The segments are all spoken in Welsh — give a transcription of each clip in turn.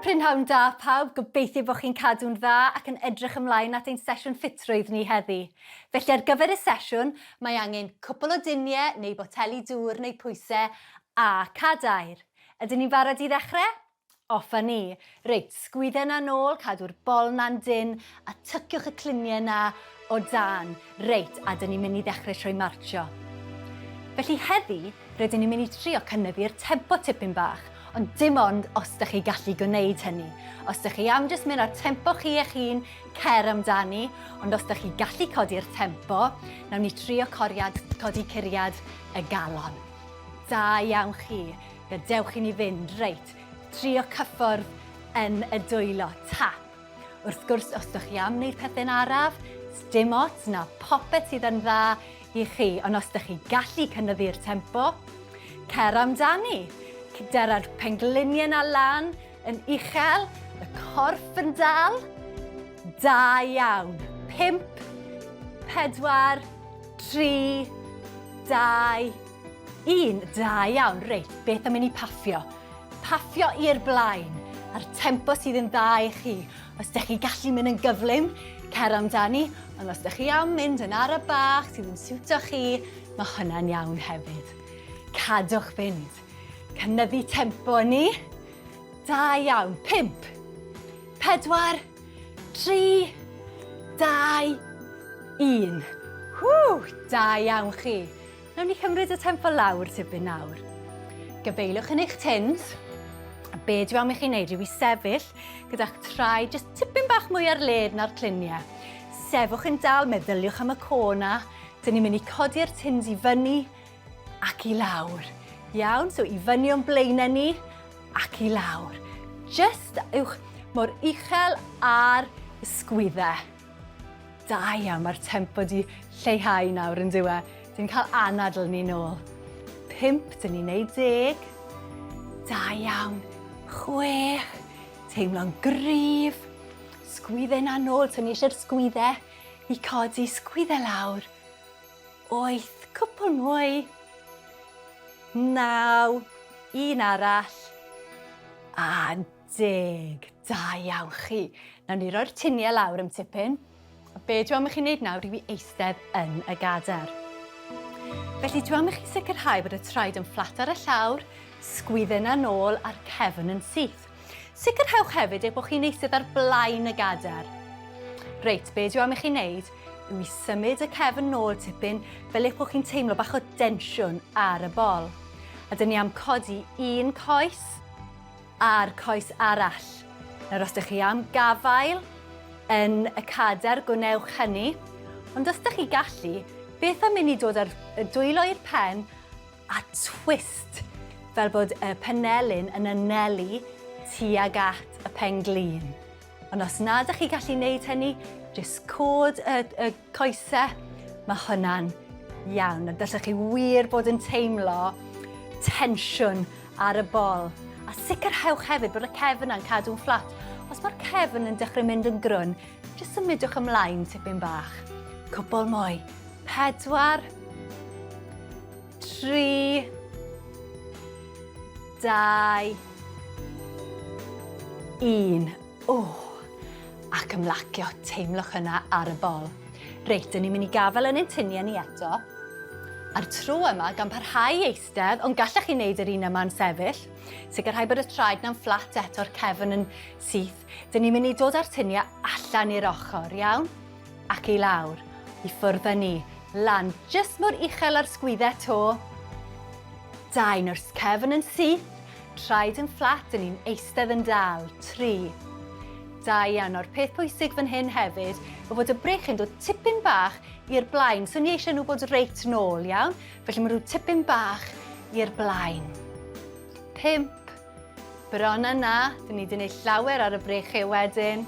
Prynhawn da pawb, gobeithio bod chi'n cadw'n dda ac yn edrych ymlaen at ein sesiwn ffitrwydd ni heddi. Felly ar gyfer y sesiwn, mae angen cwpl o duniau neu boteli dŵr neu pwysau a cadair. Ydyn ni'n barod i ddechrau? Off â ni. Reit, sgwydde 'na nôl, cadw'r bol 'na'n dynn, a tyciwch y clunie 'na o dan. Reit, a 'dyn ni'n mynd i ddechrau trwy martsio. Felly heddi, rydyn ni'n mynd i trio cynyddu'r tempo tipyn bach, ond dim ond os 'dych chi gallu gwneud hynny. Os 'dych chi am jyst mynd ar tempo chi eich hun, cer amdani, ond os 'dych chi gallu codi'r tempo, nawn ni trio coriad, codi curiad y galon. Da iawn chi. Gadewch i ni fynd, reit, trio cyffwrdd yn y dwylo, tap. Wrth gwrs, os ydych chi am wneud pethau'n araf, dim ots, na popeth sydd yn dda i chi, ond os ydych chi gallu cynyddu'r tempo, cer amdani. Dera'r pengliniau na lan yn uchel, y corff yn dal. Da iawn. 5, 4, 3, 2, 1, da iawn. Reit, beth am i ni paffio? Paffio i'r blaen, a'r tempo sydd yn dda i chi. Os ydych chi gallu mynd yn gyflym, cer amdani, ond os ydych chi am mynd yn ara bach sydd yn siwto chi, mae hwnna'n iawn hefyd. Cadwch fynd. Cynyddu tempo ni. Da iawn. 5, 4, 3, 2, 1. Hw, da iawn chi. Nawn ni cymryd y tempo lawr tipyn nawr. Gyfeiliwch yn eich tins. A be dwi am i chi wneud yw i sefyll gyda'ch traed jyst tipyn bach mwy ar led na'r cluniau. Sefwch yn dal, meddyliwch am y co na. Dyn ni'n mynd i codi'r tins i fyny ac i lawr. Iawn, so i fyny o'n blaenau ni ac i lawr. Just uwch mor uchel ar y sgwyddau. Da iawn, mae'r tempo di lleihau nawr yn dyw e. Dyn cael anadl ni nôl. 5, dyn ni'n neud 10. Da iawn. 6, teimlo'n gryf. Sgwydde na nôl, tynnu eisiau'r sgwydde i codi, sgwydde lawr. 8, cwpl mwy. 9, un arall. A 10. Da iawn chi. Nawn ni roi'r tuniau lawr am tipyn. A be dwi am i chi wneud nawr yw i eistedd yn y gader. Felly dwi am i chi sicrhau bod y traed yn fflat ar y llawr, sgwydden na nôl a'r cefn yn syth. Sicrhewch hefyd eich bod chi'n eistedd ar blaen y gader. Reit, be dwi am i chi wneud yw i symud y cefn nôl tipyn fel eich bod chi'n teimlo bach o densiwn ar y bol. A dyn ni am codi un coes a'r coes arall. Nawr os ydych chi am gafael yn y cader, gwnewch hynny. Ond os ydych chi gallu, beth am i ni dod â'r dwylo i'r pen a twist, fel bod y penelin yn anelu tuag at y pen-glin. Ond os nad ydych chi gallu gwneud hynny, jyst cod y, y coesau, mae hwnna'n iawn. A dylech chi wir bod yn teimlo tensiwn ar y bol. A sicrhewch hefyd bod y cefn yna'n cadw'n fflat. Os mae'r cefn yn dechrau mynd yn grwn, jyst symudwch ymlaen tipyn bach. Cwbl mwy. 4, 3, 2, 1. O! Ac ymlacio, teimlwch yna ar y bol. Reit, dyn ni'n mynd i gafael yn ein tuniau ni eto. A'r tro yma, gan parhau eistedd, ond gallech chi wneud yr un yma'n sefyll. Sicrhau bod y traed na'n fflat eto'r cefn yn syth. Dyn ni'n mynd i dod â'r tuniau allan i'r ochr, iawn? Ac i lawr, i ffwrdd â ni. Lan, jyst mor uchel â'r sgwyddau to. 2, nawr cefn yn syth, traed yn fflat, dyn ni'n eistedd yn dal. 3. Da iawn. Nawr, peth pwysig fan hyn hefyd yw fod y breichiau'n dod tipyn bach i'r blaen. So ni eisiau nhw bod reit nôl, iawn? Felly maen nhw tipyn bach i'r blaen. 5. Bron yna. Dyn ni wedi gwneud llawer ar y breichiau wedyn.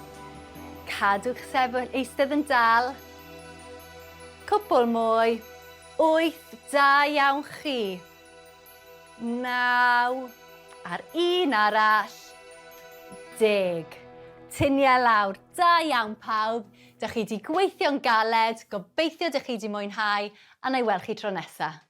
Cadwch sefyll, eistedd yn dal. Cwpl mwy. 8. Da iawn chi. 9, a'r un arall, 10. Tuniau lawr, da iawn pawb, dych chi wedi gweithio'n galed, gobeithio dych chi wedi mwynhau, a na i weld chi tro nesaf.